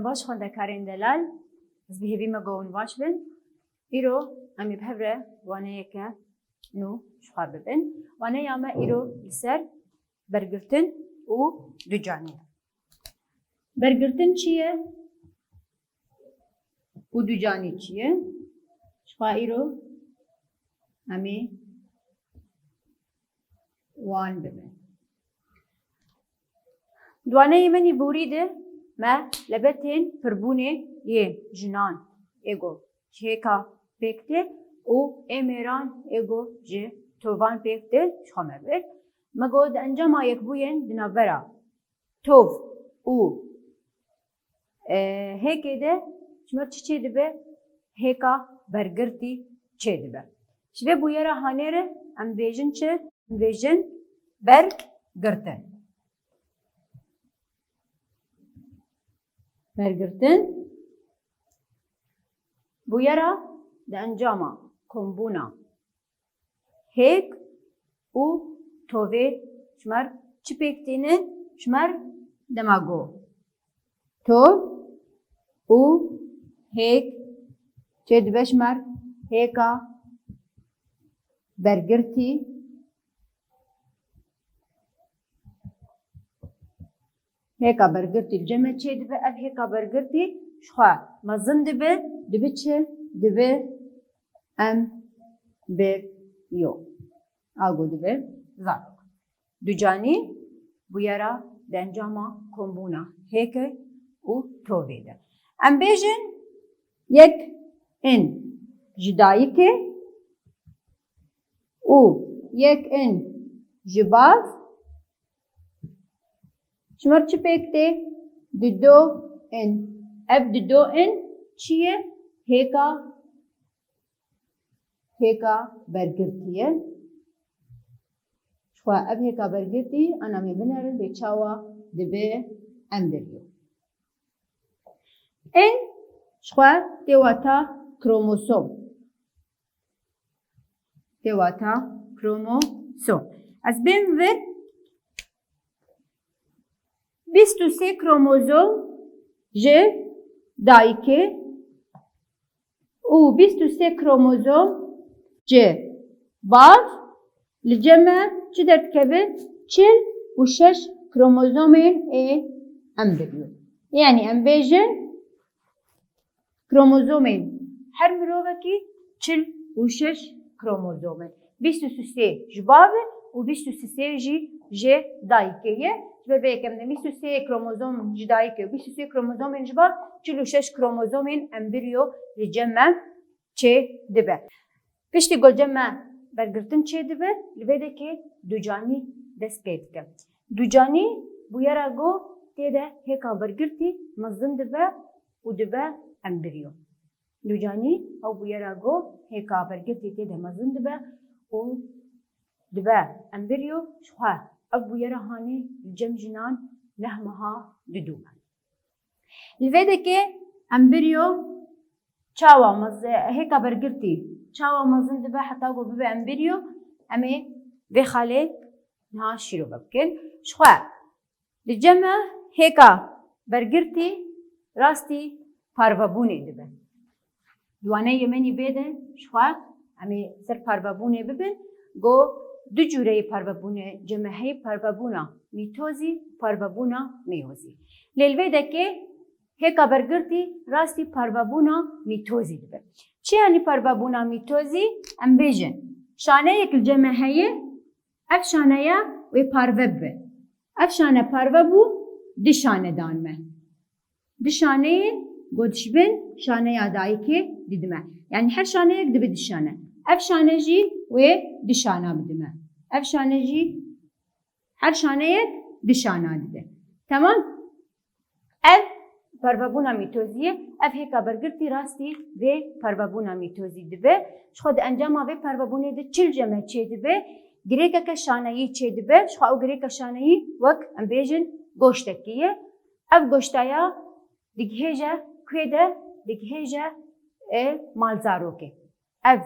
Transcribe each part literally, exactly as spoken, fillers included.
Baş xwendekarên delal, ez bi hêvî me go hûn baş bin. Îro em ê bi hev re waneyeke nû ji xwe bibin. Waneya me îro li ser bergirtin û ducanî ye. Bergirtin çi ye û ducanî çi ye? Ji xwe îro em ê wan bibin. Di waneyê min î borî de me lebetên pirbûnê yên jinan ê go ji hêka pêk tê û ê mêran ê go ji tovan pêk tê ji xwe me bir. Me got di encama yekbûyên di navbera tov û, e, hêkê de ji me çi çêdibe? Hêka bergirtî çêdibe. Ji vê bûyera hanê re em bêjin çi? Em bêjin bergirtin. Bergirtin bûyera di encama kombûna hêk û tovê ji me re çi pêk tînin? Ji me re dema go tov û hêk çêdibe ji me re hêka bergirtî. Hêka bergirtî li cem me çêdibe, ev hêka bergirtî ji xwe mezin dibe, dibe çi? Dibe em bir yo. A go dibe zarok. Ducanî bûyera di encama kombûna hêke û tovê de. Em bêjin yek in ji dayikê û yek in ji bav. Ji me re çi pêk tê? Dido in. Ev dido in çi ye? Hêka, hêka bergirtî ye. Ji xwe ev hêka bergirtî, ana em ê binerin vê çawa dibe em bir yo. In ji xwe tê wata kromosom. Tê wata kromosom. Ez bêm vir bîst û sê kromozom ji dayikê û bîst û sê kromozom ji bav li cem me çi derdikeve? Çil û şeş kromozomên ê em dibînin. Yanî em bêjin kromozomên her mirovekî çil û şeş kromozom in. Bîst û sê ji bav e û bîst û sê jî ji dayikê ye. Ji ber vê yekê em de bîst û sê kromozom ji dayikê û bîst û sê kromozomên ji bav, çil û şeş kromozomên embriyo li cem me çê dibe. Piştî ku li cem me bergirtin çê dibe, li vê dekê ducanî dest pê dike. Ducanî bûyera ku tê de hêka bergirtî mezin dibe û dibe embriyo. Ducanî ew bûyera ku hêka bergirtî tê de mezin dibe û dibe embriyo. Ji xwe ev bûyera hanê li cem jinan neh meha didome. Li vê dekê embriyo çawa mez-, hêka bergirtî çawa mezin dibe heta ku bibe embriyo, em ê vê xalê niha şîrove bikin. Ji xwe li cem me hêka bergirtî rastî parvebûnê dibe. Di waneyê min î bê de ji xwe em ê ser parvebûnê bibin. Go du cûreyê parvebûnê cem me heye, parvebûna mîtozî, parvebûna meyozî. Lê li vê dekê hêka bergirtî rastî parvebûna mîtozî dibe. Çi yanî parvebûna mîtozî? Em bêjin şaneyek li cem me heye, ev şaneya wê parve bibe. Ev şane parve bû, du şane dan me. Du şaneyên ku dişibin şaneya dayikê didime. Yanî her şaneyek dibe du şane. Ev şane jî wê du şana bidime. Ev şane jî, her şaneyek du şana dide. Temam? Ev parvebûna mîtozî ye. Ev hêka bergirtî rastî vê parvebûna mîtozî dibe. Ji xwe di encama vê parvebûnê de çi li cem me çêdibe? Girêkeke şaneyî çêdibe. Ji xwe ew girêka şaneyî wek, em bêjin, goştekî ye. Ev goştaya digihêje kuê de? Digihêje, e, malzarokê. Ev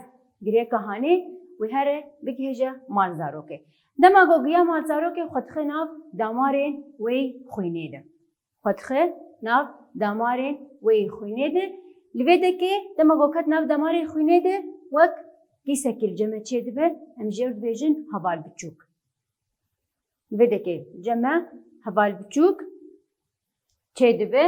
girêka hanê wê here bigihêje malzarokê. Dema ku giya malzarokê, xwe dixe nav damarên wê xwînê de. Xwe dixe nav damarên wê yê xwînê de. Li vê dekê dema ku ket nav damarê xwînê de wek kîsekî li cem me çêdibe, em jê re dibêjin heval biçûk. Li vê dekê cem me heval biçûk çêdibe.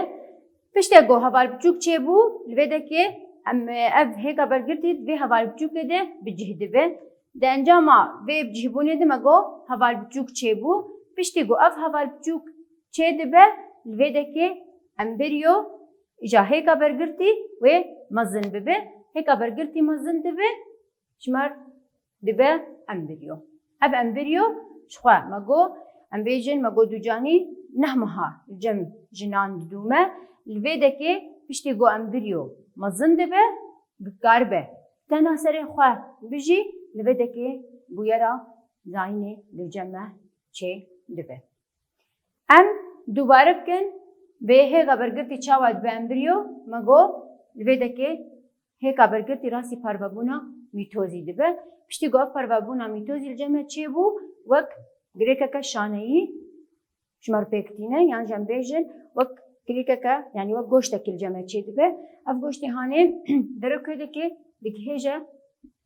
Piştê ku heval biçûk çêbû, li vê dekê em, ev hêka bergirtî di vê heval biçûkê de bi cih dibe. Di encama vê bicihbûnê de me got heval biçûk çêbû. Piştî ku ev heval biçûk çêdibe, li vê dekê embriyo îja hêka bergirtî wê mezin bibe. Hêka bergirtî mezin dibe, ji me re dibe embriyo. Ev embriyo ji xwe me got, em bêjin me got ducanî neh meha li cem jinan didûme. Li vê dekê piştî ku embriyo mezin dibe, dikaribe tena serê xwe bijî, li vê dekê bûyera zayînê li cem me çê dibe. Em dubare bikin, vê hêka bergirtî çawa dibe embriyo, me got, li vê dekê hêka bergirtî rastî parvebûna mîtozî dibe. Piştî ku ev parvebûna mîtozî li cem me çêbû, wek girêkeke şaneyî ji me re pêk tîne, yan jî em bêjin wek girêkeke, yanî wek goştekî li cem me çêdibe. Ev goştê hanê derokê dike, digihêje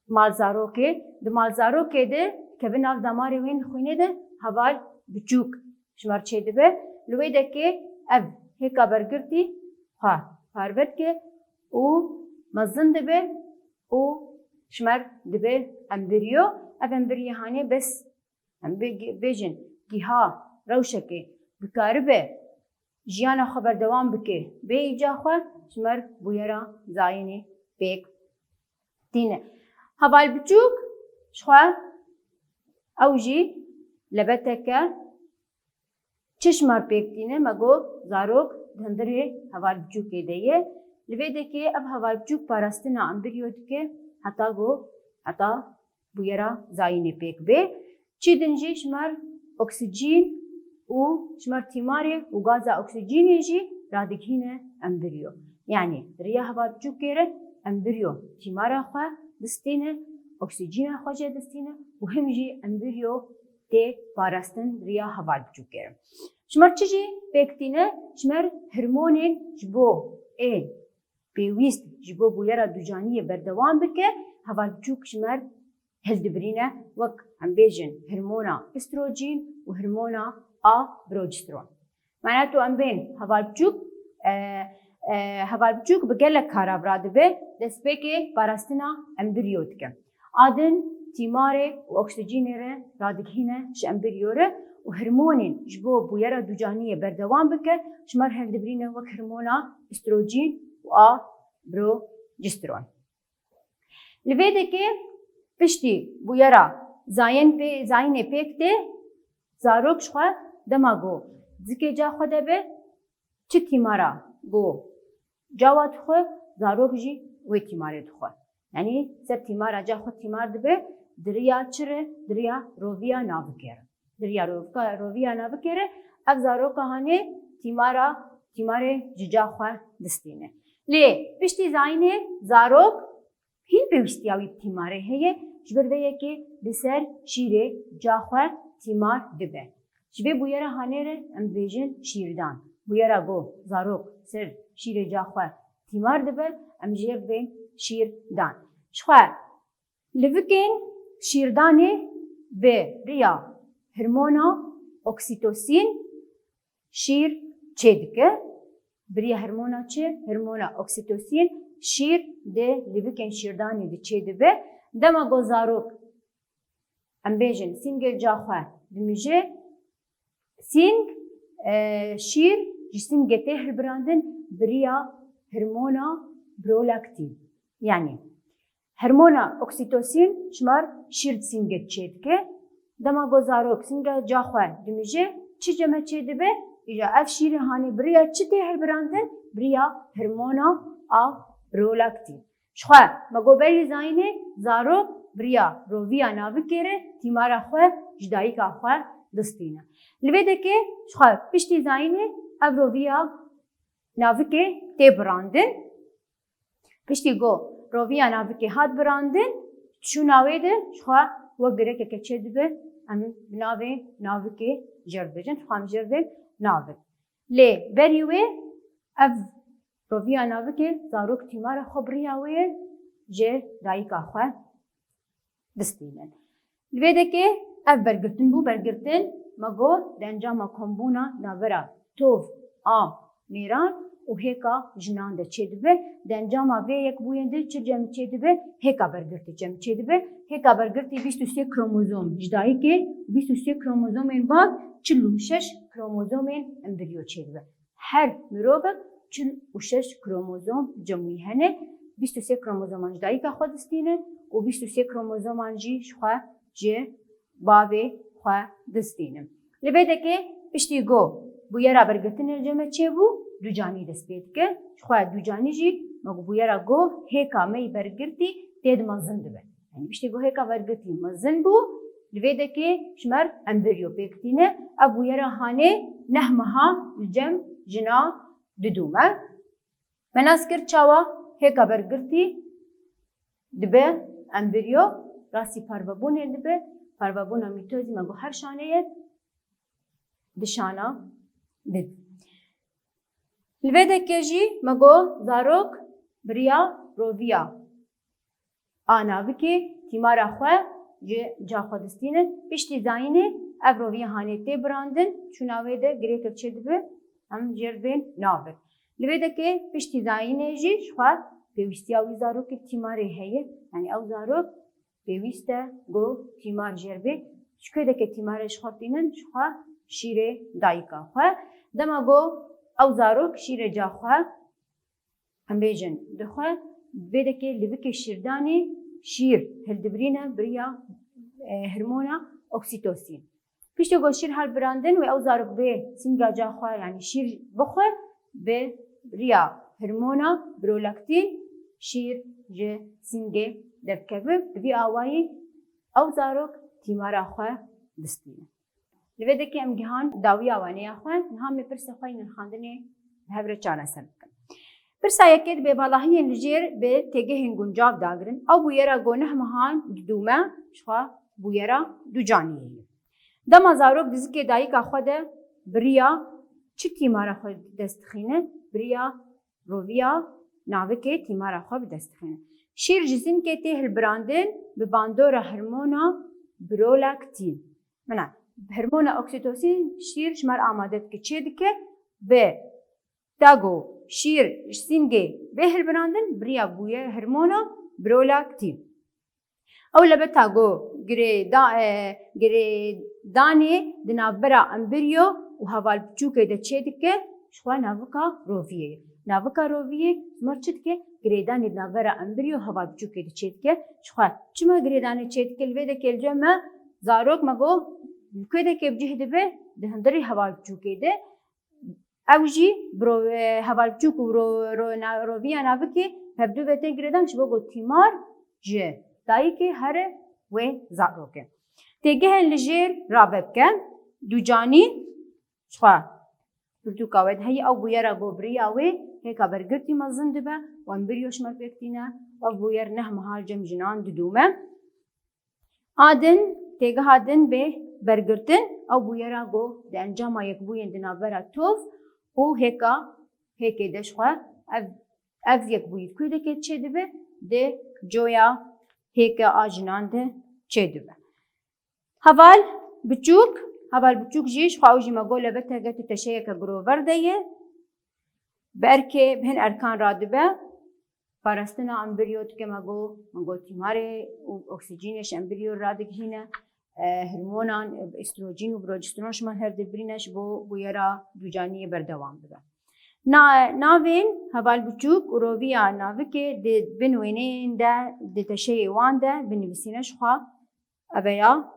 malzarokê. Di malzarokê de keve nav damarê wê xwînê de heval biçûk ji me re çêdibe. Li wê dekê ev hêka bergirtî xwe parve dike û mezin dibe û ji me re dibe embriyo. Ev embriyo hanê bes em bê-, bêjin giha rewşekê dikaribe jiyana xwe berdewam bike, bê îca xwe ji me re bûyera zayînê pêk tîne. Heval biçûk ji xwe ew jî lebeteke çi ji me re pêk tîne, me got zarok di hundirê heval biçûkê de ye. Li vê dekê ev heval biçûk parastina embriyo dike heta ku, heta bûyera zayînê pêk bê. Çi din jî ji me re oksîjîn û ji me re tîmarê û gaza oksîjînê jî radigihîne embriyo. Yanî di riya heval biçûkê re embriyo tîmara xwe distîne, oksîjîna xwe jê distîne û him jî embriyo tê parastin di riya heval biçûkê re. Ji me re çi jî pêk tîne, ji me re hormonên ji bo ê pêwîst ji bo bûyera ducaniyê berdewam bike, heval biçûk ji me re hildibirîne, wek em bêjin hormona îstrojîn û hormona a progesteron. Mane tu em bên heval biçûk, e, e, heval biçûk bi gelek kara bi radibe, destpêkê parastina embriyo dike. A din tîmarê û oksîjînê re radigihîne ji embriyo re û hormonên ji bo bûyera ducaniyê berdewam bike, ji me re hildibirîne wek hormona îstrojîn û a progesteron. Li vê dekê piştî bûyera zayên pê-, zayînê pêk tê, zarok ji xwe dema ku zikê ca xwe de be, çi tîmara ku cawa dixwe, zarok jî wê tîmarê dixwe. Yanî ser tîmara ca xwe tîmar dibe, di riya çi re, di riya roviya navikê re. Di riya rovka-, roviya navikê re ev zaroka hanê tîmara, tîmarê ji ca xwe distîne. Lê piştî zayînê zarok hîn pêwîstiya wî bi tîmarê heye, ji ber vê yekê li ser şîrê ca xwe tîmar dibe. Ji vê bûyera hanê re em dibêjin şîrdan. Bûyera ku zarok ser şîrê ca xwe tîmar dibe, em jê re dibên şîrdan. Jixwe livikên şîrdanê bi riya hormona oksîtosîn şîr çêdike. Bi riya hormona çi? Hormona oksîtosîn şîr di livikên şîrdanê de çêdibe. Dema ku zarok, em bêjin, sîngê ca xwe dimije, sîng, e, şîr ji sîngê tê hilbirandin bi riya hormona prolaktîn. Yanî hormona oksîtosîn ji me re şîr di sîngê çêdike. Dema ku zarok sînga ca xwe dimije, çi cem me çêdibe? Îja ev şîrê hanê bi riya çi tê hilbirandin? Bi riya hormona a prolaktîn. Jixwe me got berî zayînê zarok bi riya roviya navikê re tîmara xwe ji dayika xwe distîne. Li vê dekê jixwe piştî zayînê ev roviya navikê tê birandin. Piştî ku roviya navikê hat birandin, çûna wê de jixwe wek girekeke çêdibe, em bi navê navikê jê re dibêjin, jixwe em jê re dibên navik. Lê berî wê ev Roviya navikê zarok tîmara xwe biriya wê ye ji dayika xwe distînin. Li vê dekê ev bergirtin bû, bergirtin me got di encama kombûna navbera tov a mêran û hêka jinan de çêdibe. Di encama vê yekbûyên din çi cem çêdibe? Hêka bergirtî cem çêdibe. Hêka bergirtî bîst û sê kromozom ji dayikê û bîst û sê kromozomên bab, çil û şeş kromozomên embriyo çêdibe. Her mirovek çil û şeş kromozom cem wî hene. Bîst û sê kromozoman ji dayika xwe distînin û bîst û sê kromozoman jî ji xwe ji bavê xwe distînin. Li vê dekê piştî ku bûyera bergirtinê li cem me çêbû, ducanî dest pê dike. Ji xwe ducanî jî me ku bûyera ku hêka me yî bergirtî tê di mezin dibe. Yanî piştî ku hêka bergirtî mezin bû, li vê dekê ji me re embriyo pêk tîne. Ev bûyera hanê neh meha li cem jina didûme. Me nas kir çawa hêka bergirtî dibe embriyo, rastî parvebûnê dibe, parvebûna mîtozî me got her şanê ye, di şana din. Li vê dekê jî me got zarok biriya roviya a navikê tîmara xwe ji ca xwe distînin. Piştî zayînê ev roviya hanê tê birandin, çûna wê de girêkek çêdibe, em jê re bên navik. Li vê dekê piştî zayînê jî ji xwe pêwîstiya wî zarokê tîmarê heye. Yanî ew zarok pêwîst e ku tîmar jê re bê. Ji ku dekê tîmarê ji xwe tînin, ji xwe şîrê dayika xwe. Dema ku ew zarok şîrê ca xwe, em bêjin, dixwe, vê dekê livikê şîrdanê şîr hildibirîne biriya, e, hormona oksîtosîn. Piştî ku şîr hilbirandin wê ew zarok bê sînga ca xwe, yanî şîr bixwe, bi riya hormona prolaktin şîr ji sîngê derkeve. Bi vî awayî ew zarok tîmara xwe distîne. Li vê dekê em gihan dawiya waneya xwe, niha em ê pirsê xwe yên nirxandinê bi hev re çareser bikin. Pirsa yekê, di bêbalahiyên li jêr bi têgehên guncav dagirin. Ew bûyera ku neh mehan didûme, ji xwe bûyera ducaniyê ye. Dema zarok di zikê dayika xwe de biriya çi tîmara xwe bi dest dixîne? Biriya roviya navikê tîmara xwe bi dest dixîne. Şîr ji sîngê tê hilbirandin bi bandora hormona prolaktin. Mine, hormona oksîtosîn şîr ji me re amade dike, çê dike, bi ta ku şîr ji sîngê bê hilbirandin, biriya bûye hormona prolaktin. Ew lebeta ku girêda-, e, girêdanê di navbera embriyo û heval biçûkê de çê dike, ji xwe navika roviyê ye. Navika roviyê ji me re çi dike? Girêdanê di navbera embriyo û heval biçûkê de çê dike. Ji xwe çima girêdanê çê dike? Li vê dekê li cem me zarok me got, li ku dekê bi cih dibe, di hundirê heval biçûkê de. Ew jî bi ro-, e, heval biçûk û ro-, ro-, na-, roviya navikê hevdu ve tên girêdan ji bo ku tîmar ji dayikê here wê zarokê. Têgehên li jêr rave bike, ducanî ji xwe pirtûka we de heye, ew bûyera ku biriya wê hêka bergirtî mezin dibe û embriyo ji me pêk tîne, ev bûyer neh meha li cem jinan didûme. A din, têgeha din bê bergirtin, ew bûyera ku di encama yekbûyên di navbera tov û hêka, hêkê de ji xwe ev, ev yekbûyî di ku dekê çêdibe, di coya hêka a jinan de çêdibe. Heval biçûk, heval biçûk jî ji xwe ew jî me got lebeteke tu teşeyeke girover de ye. Bi erkê, bi hin erkan radibe. Parastina embriyo dike, me got, me got tîmarê û oksîjînê ji embriyo radigihîne. E, hormonan, e, estrojîn û progesteron ji me her dibirîne ji bo bûyera ducaniyê berdewam bibe. Na-, navên heval biçûk û roviya navikê di bin wêneyên de, di teşeyê wan de binivîsîne ji xwe. Eve ya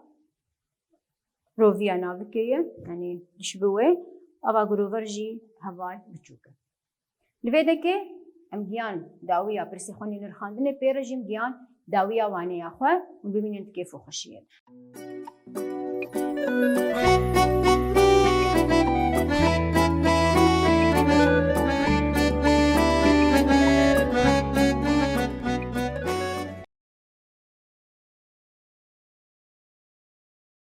roviya navikê ye, yanî dişibe wê, ava girover jî heval biçûk e. Li vê dekê em giyan dawiya pirsê xwe nirxandinê, pê re jî em giyan dawiya waneya xwe, hûn bimînin di kêf û xweşiyê de.